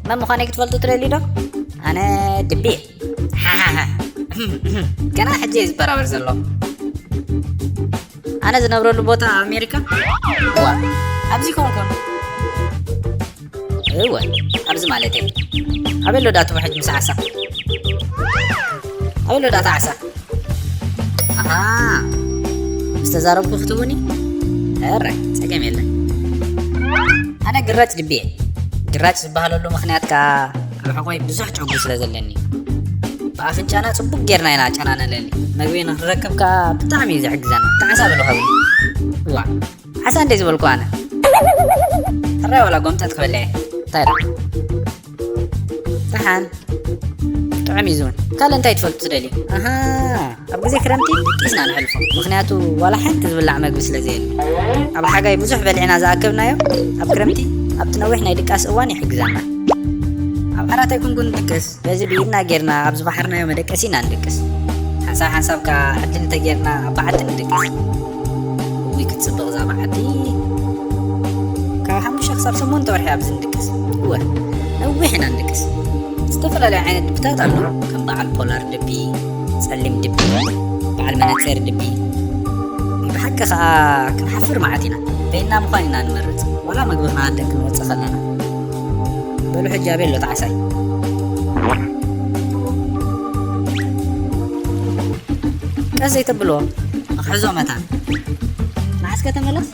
መን ምዃነይ ክትፈልጡ ትደልዩ ዶ? ኣነ ድቢ እየ። ሓሓሓ። ገና ሕጂ እየ ዝበራበር ዘሎ። ኣነ ዝነብረሉ ቦታ ኣብ ኣሜሪካ። ዋ፣ ኣብዚ ኮንኩን። እወ፣ ኣብዚ ማለተይ። ኣበሎ ዳቱ ውሕጅ ምስ ዓሳ? ኣበሎ ዳታ ዓሳ? ኣሃ፣ ምስ ተዛረብኩ ክትቡኒ? ሕራይ፣ ጸገም የለን። ኣነ ግራጭ ድቢ እየ። ግራጭ ዝበሃለሉ ምኽንያት ከኣ ኣብ ሕቖይ ብዙሕ ጨጉሪ ስለ ዘለኒ። ብኣፍንጫና ጽቡቕ ጌርና ኢና ጨና ነለሊ። መግቢ ንኽንረክብ ከኣ ብጣዕሚ እዩ ዝሕግዘና። ጣዕሳ በሉ ሃቡኒ። እዋ፣ ዓሳ እንደ ዝበልኩ ኣነ። ሕራይ ዋላ ጎምጠጥ ክበልዕ እየ። እንታይ ደኣ? ደሓን። ጥዑም እዩ ዝውን። ካልእ እንታይ ትፈልጡ ትደልዩ? ኣሃ፣ ኣብ ግዜ ክረምቲ ድቂስና ነሕልፎ። ምኽንያቱ ዋላ ሓንቲ ዝብላዕ መግቢ ስለ ዘየለ። ኣብ ሓጋይ ብዙሕ በሊዕና ዝኣከብናዮ፣ ኣብ ክረምቲ ኣብቲ ነዊሕ ናይ ድቃስ እዋን ይሕግዘና። ኣብ ዓራት ኣይኮንኩን ንድቅስ፣ በዚ ብኢድና ጌርና ኣብ ዝባሕርናዮ መደቀሲ ኢና ንድቅስ። ሓንሳብ ሓንሳብ ከኣ ዕድል እንተጌርና ኣብ በዓቲ ንድቅስ። እውይ ክትጽብቕ እዛ በዓቲ። ካብ ሓሙሽተ ክሳብ ሸሞንተ ወርሒ ኣብዚ ንድቅስ። እወ፣ ነዊሕ ኢና ንድቅስ። ዝተፈላለዩ ዓይነት ድብታት ኣሎ፣ ከም በዓል ፖላር ድቢ፣ ጸሊም ድቢ፣ በዓል መነጽር ድቢ። ብሓቂ ከኣ ክንሓፍር መዓት ኢና። በይንና ምዃን ኢና ንመርጽ፣ ዋላ መግቢ ክንሃድን ክንወጽእ ከለና። በሉ ሕጂ ኣበይ ኣሎ ጣዕሳይ? ቀስ ዘይተብልዎ፣ ክሕዞ መታን። መሓዝከ ተመለስ።